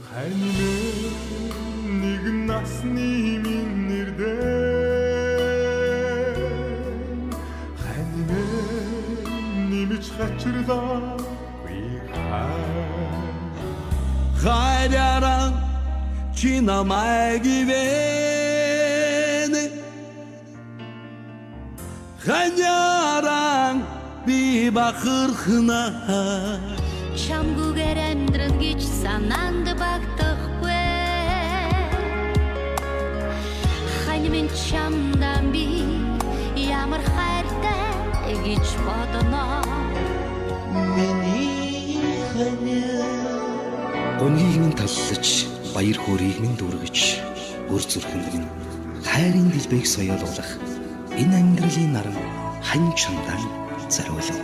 Хань минь нэгэн насны минь нэрдэн. Хань минь нэмж хачирлаагүй хай. Хайраараа чи намайг ивэн. Ханяран би бахархна. Чамгүйгээр амьдран гэж санаанд багтахгүй. Хань минь чамдаа би ямар хайртай гэж бодно. Миний ханя. Гунгийг минь таллаж, баяр хөөргийг минь дүүргэж, өр зүрхэнд минь хайрын дэлбэг соёолуулах энэ амьдралын наран хань чамдаа зориулав.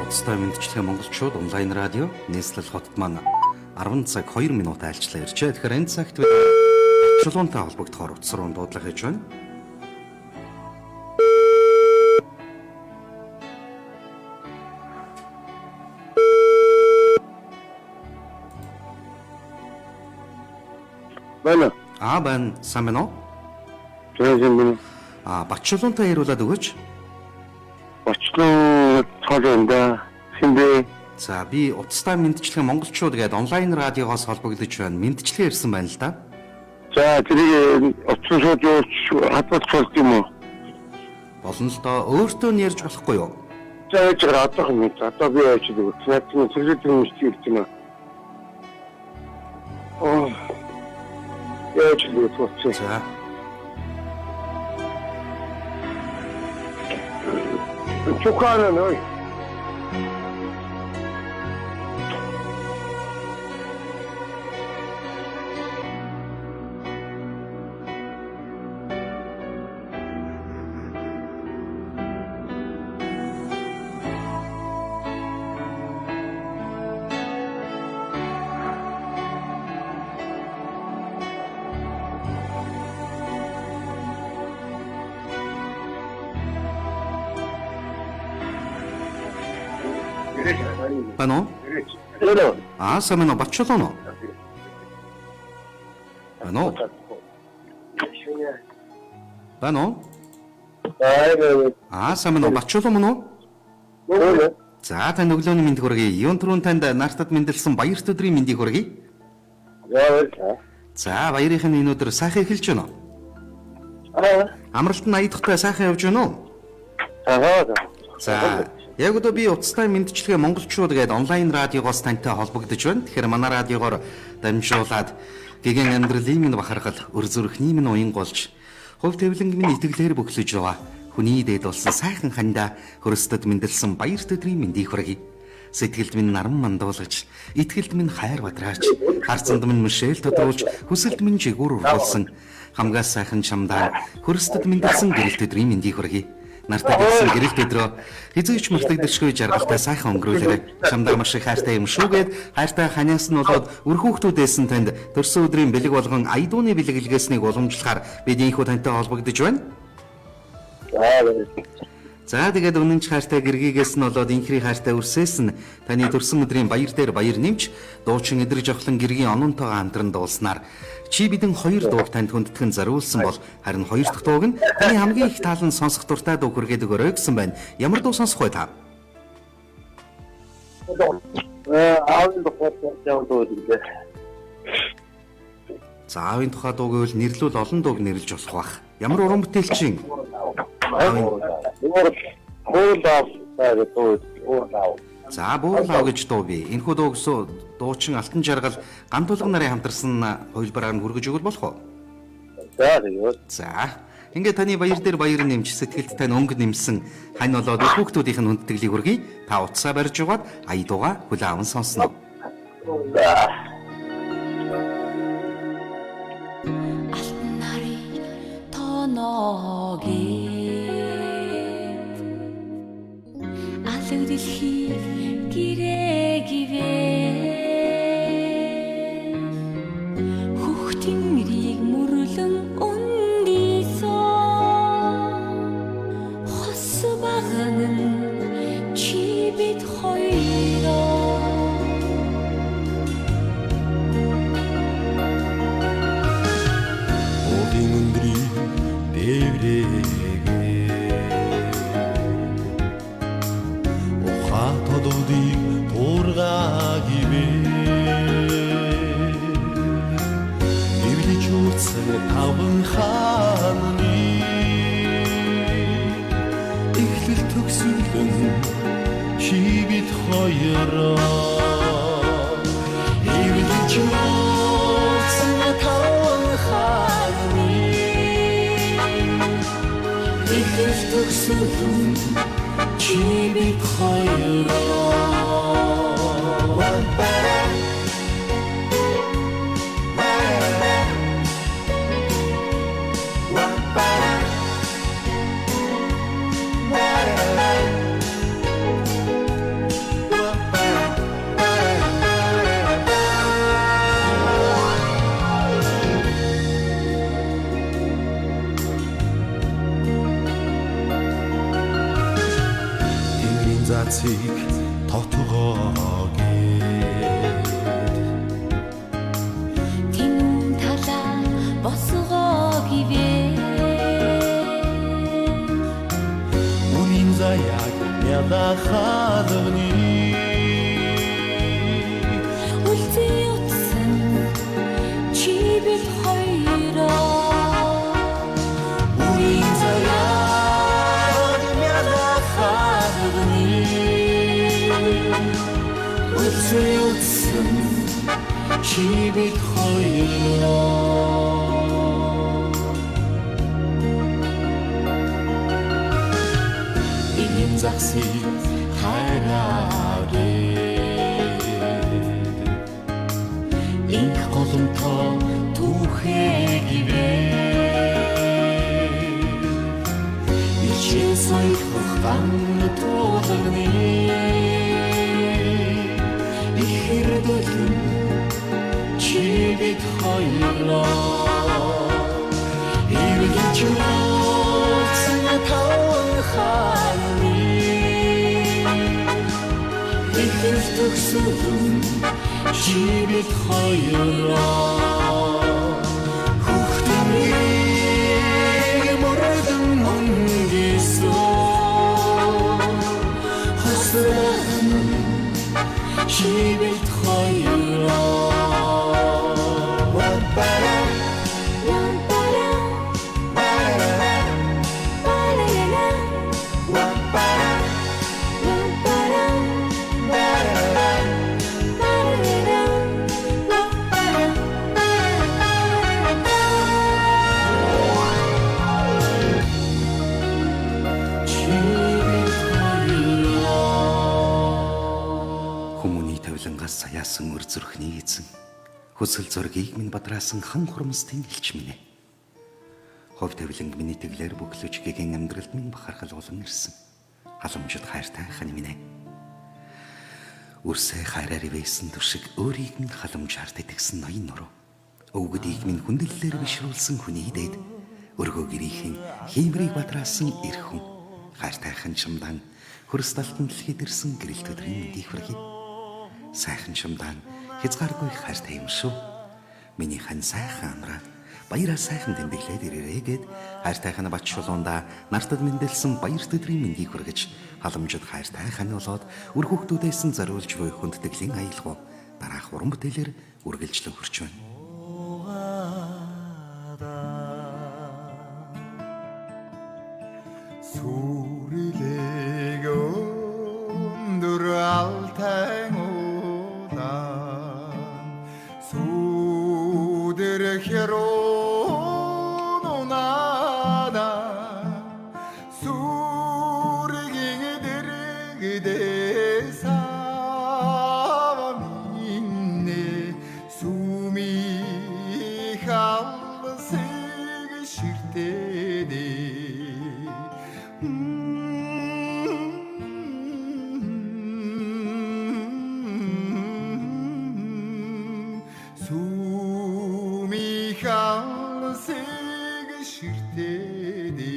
Уцтай мэндчилгээ монголчууд онлайн радио нийслэл хотод маань 10 цаг 2 минут айлчлаа иржээ. Тэгэхээр энэ цагт бид чулуунтай холбогдохоор утас руу дуудлага хийж байна. Байна. Аа байна, сайн байна уу? Тийм юм. Аа Батчулуунтай яриулаад өгөөч. Очлон цол юм да. Хинбэ. За би уцтай мэндчилгээ монголчууд гээд онлайн радиогоос холбогдож байна. Мэндчилгээ ирсэн байна л да. За тэрийг очлон сууж ууч хадгалах болт юм уу? Болно л доо. Өөртөө нь ярьж болохгүй юу? За яаж байгаа одоох юм. Одоо би яаж өгөх. Наад чинь цэглээд юм шиг ирж байна. Оо. Яаж өгөх вэ? За. Чукана нөө. Байна уу? Hello. Аа сайн байна уу? Батчулуун уу? Байна уу? Байна уу? Аа. Аа сайн байна уу? Батчулуун мөн үү? За танд өглөөний мэнд хүргэе. Юун түрүүн танд нартад мэндэлсэн баярт өдрийн мэндийг хүргэе. Яа. За баярынх нь энэ өдөр сайхан эхэлж байна уу? Аа. Амралт нь аядахтай сайхан явж байна уу? Аа. За яг одоо би уцтай мэндчилгээ монголчууд гээд онлайн радиогоос тантай холбогдож байна. Тэгэхээр манай радиогоор дамжуулаад гэгэн амьдралын минь бахархал, өр зүрхний минь уян голж, хувь тавиланг минь итгэлээр бөглөж яваа. Хүний дээд болсон сайхан хандаа хөрсдөд мэндэлсэн баярт өдрийн мэндийг хүргэе. Сэтгэлд минь наран мандуулгаж, итгэлд минь хайр бадраач, харцанд минь мшээл тодруулж, хүсэлд минь жигүүр ургуулсан хамгаас сайхан чамдаа хөрсдөд мэндэлсэн гэрэлт өдрийн мэндийг хүргэе. Нартай гэсэн гэрэлт өдрөө хэзээ ч мартагдашгүй жаргалтай сайхан өнгөрүүлээрэй. Чамдаа маш их хайртай юм шүүгээд хайртай ханаас нь болоод үр хүүхдүүдээс нь танд төрсөн өдрийн бэлэг болгон аядууны бэлэг илгээснийг уламжлахаар бид ийхүү тантай холбогдож байна. За тэгээд үнэн ч хайртай гэргийгээс нь болоод инхрийн хайртай үрсээс нь таны төрсөн өдрийн баяр дээр баяр нэмж дуучин эдэр жохлон гэргийн ононтойгоо хамтран дуулснаар чи бидэн хоёр дууг танд хүндэтгэн зориулсан бол харин хоёр дахь дууг нь таны хамгийн их таалан сонсох дуртай дуу хүргээд өгөөрэй гэсэн байна. Ямар дуу сонсох вэ та? Аавын тухай ямар дуу гэдэг. За аавын тухай дуу гэвэл нэрлүүл олон дууг нэрлж болох бах. Ямар уран бүтээлчин? Хуулаа гэдэг уурлаа. За буурлаа гэж дуу бий. Энэхүү дууг дуучин Алтан Жаргал Гантулга нарын хамтарсан хувилбараар нь хүргэж өгвөл болох уу? За тэгээд. За. Ингээд таны баяр дээр баяр нэмж сэтгэлд тань өнгө нэмсэн хань болоод хүүхдүүдийнх нь хүндэтгэлийг хүргэе. Та утсаа барьж угаад ая дууга хүлээн аван сонсно. Алтан нарыг тоноогээд алаг дэлхийг гэрээ гівээ. төгсөлөн чи бид хоёроо. Тэнгэрийн зацыг тотгоо гээд Тэн талаа босгоо гэвэл Үнийн заяаг мяда хаалганы Үлзий утсан чи бид хоёроо. Үнийн заяаг мяда хаалганы Үлзий утсан чи бид хоёроо. Эний загсыг хайраа гээд Инх голомтоо түүхээ гэвэл Ичээ соёлох ган туулганы Их хэрдэлэн чи бид хоёроо. Эргэж уулзсан таван хааны Ихэл төгсөлөн чи бид хоёроо. Хүүхдийн мөрөдөн мөнгөсөн Хосрон чи бид хоёроо. Чи бид хоёроо. Хүмүүний тавилангаас саяасан өр зүрхний эзэн. Хүсэл зоригийг минь бадраасан хан хурмстын элч минь ээ. Хов тавиланг миний тэглэр бүглөж гэгэн амьдралд минь бахархал болон ирсэн. Халамжид хайртай хань минь ээ. Үрсээ хайраар ивэсэн төшиг өөрийг минь халамжаар тэтгсэн ноён нуруу. Өвгөдийг минь хүндлэлээр бишрүүлсэн хүний дээд. Өргөө гэрийнхэн хиймрийг бадраасан эр хүн. Хайртай хан чамдан хөрс талтан дэлхийд ирсэн гэрэлт өдрийн мэндийг хүргэе. Сайхан чамдан хязгааргүй хайртай юм шүү. Миний хан сайхан амраад баяраа сайхан тэмдэглээд ирээрэй гэд хайртайхан бач чулуунда нартад мэндэлсэн баярт өдрийн мэндийг хүргэж халамжид хайртай хан болоод үр хүүхдүүдээс нь зориулж буй хүндэтгэлийн аялгау дараах уран бүтээлээр үргэлжлэн хүрч байна. Сүрэлэг өндөр алтай улаан сүдэр хэрон унада сүргийн дэрэгдээ сава минь сүми халсыг ширтэнэ. Сүми халсыг ширтэнэ.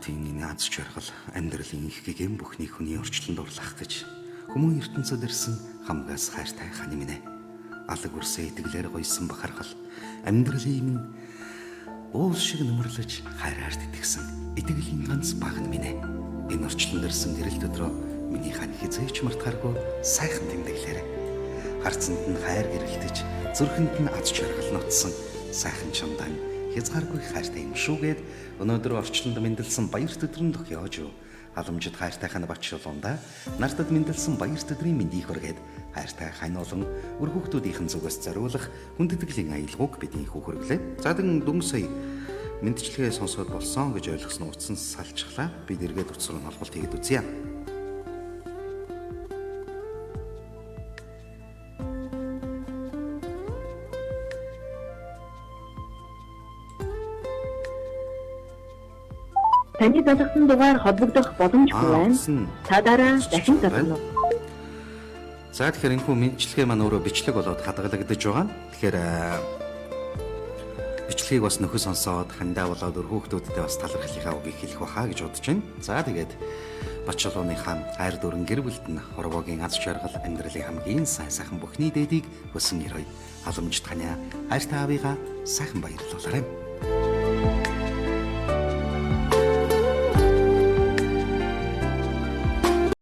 хотын энэ аз жаргал амьдралын их гэгээн бүхний хүний орчлонд урлах гэж хүмүүн ертөнцид ирсэн хамгаас хайртай хань минь ээ. Алаг үрсээ итгэлээр гойсон бахархал амьдралын минь уул шиг нүмерлэж хайраар тэтгэсэн итгэлийн ганц баг минь ээ. Энэ орчлонд ирсэн гэрэл өдрөө миний хань хизээч мартахааргүй сайхан тэмдэглээрэй. Харцанд нь хайр гэрэлтэж, зүрхэнд нь аз жаргал нутсан сайхан чамдан хязгааргүй хайртай юм шүүгээд өнөөдөр орчлонд мэндэлсэн баярт өдрөн тохиож юу. Халамжид хайртай хань Батчулуунда нартад мэндэлсэн баярт өдрийн мэндийг хүргээд хайртай хань болон үр хүүхдүүдийнхэн зүгээс зориулах хүндэтгэлийн аялгауг бидний хөргөлээ. За дэн дүн сая мэндчилгээ сонсоод болсон гэж ойлгосон утсан салчглаа. Бид эргээд утас руу холболт хийгээд үзье. Таны залгасан дугаар холбогдох боломжгүй байна. Та дараа дахин залгана уу? За тэгэхээр энэхүү мэндчилгээ маань өөрөө бичлэг болоод хадгалагдаж байгаа. Тэгэхээр бичлэгийг бас нөхө сонсоод хандаа болоод өр хүүхдүүдтэй бас талархлынхаа үгийг хэлэх байхаа гэж бодож байна. За тэгээд Батчулууныхаа хайр дүүрэн гэр бүлд нь хорвоогийн аз жаргал амьдралын хамгийн сайн сайхан бүхний дээдийг хүсэн ерөөе. Халамжит ханиа хайртай аавыгаа сайхан баярлуулаарай.